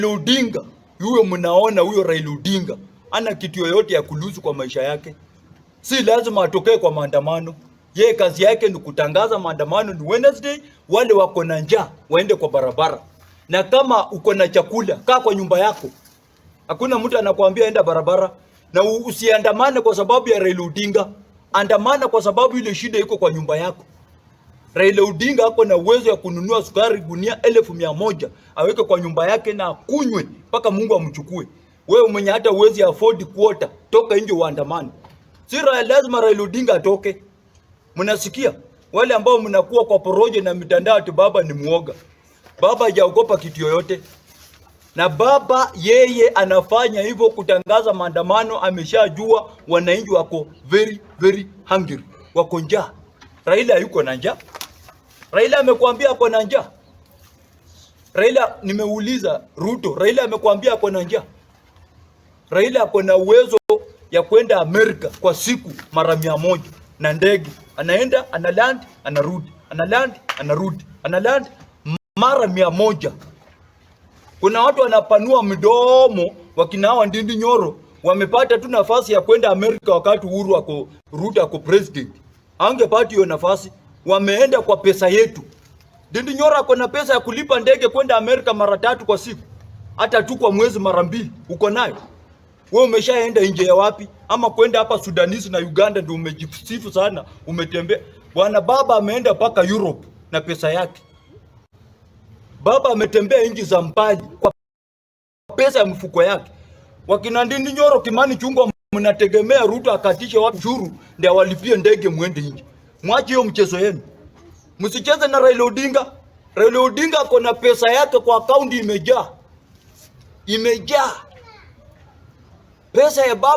Odinga, huyo mnaona huyo Raila Odinga ana kitu yoyote ya kulose kwa maisha yake. Si lazima atokee kwa maandamano. Ye kazi yake ni kutangaza maandamano ni Wednesday, wale wako na njaa waende kwa barabara. Na kama uko na chakula, kaa kwa nyumba yako. Hakuna mtu anakuambia enda barabara. Na usiandamane kwa sababu ya Raila Odinga. Andamana kwa sababu ile shida iko kwa nyumba yako. Raila Odinga ako na uwezo ya kununua sukari gunia 100,000 aweke kwa nyumba yake na akunywe mpaka Mungu amchukue. Wewe mwenye hata uwezi afford quarter, toka nje uandamane. Si lazima Raila Odinga atoke. Mnasikia? Wale ambao mnakuwa kwa porojo na mitandao ati baba ni muoga. Baba hajaogopa kitu yoyote. Na baba yeye anafanya hivyo kutangaza maandamano, ameshajua wananchi wako very very hungry, wako njaa. Raila hayuko na njaa. Raila amekwambia ako na njaa. Raila, nimeuliza Ruto, Raila amekwambia ako na njaa? Raila ako na uwezo ya kwenda Amerika kwa siku mara 100 na ndege, anaenda, ana land, anarudi, ana land, anarudi, ana land mara 100. Kuna watu wanapanua mdomo, wakina hawa Ndindi Nyoro wamepata tu nafasi ya kwenda Amerika wakati Uhuru ako, Ruto ako president. Angepata hiyo nafasi, wameenda kwa pesa yetu. Ndindi Nyoro ako na pesa ya kulipa ndege kwenda Amerika mara tatu kwa siku, hata tu kwa mwezi mara mbili, uko nayo wewe? Umeshaenda nje ya wapi? Ama kwenda hapa Sudanese na Uganda ndio umejisifu sana, umetembea. Bwana, baba ameenda mpaka Europe na pesa yake. Baba ametembea nchi za mbali kwa pesa ya mfuko yake. Wakina Ndindi Nyoro, Kimani Ichung'wah, mnategemea Ruto akatishe watu ushuru ndio awalipie ndege muende nje. Mwache hiyo mchezo yenu. Msicheze na Raila Odinga. Raila Odinga ako na pesa yake kwa akaunti imejaa. Imejaa. Pesa ya baba.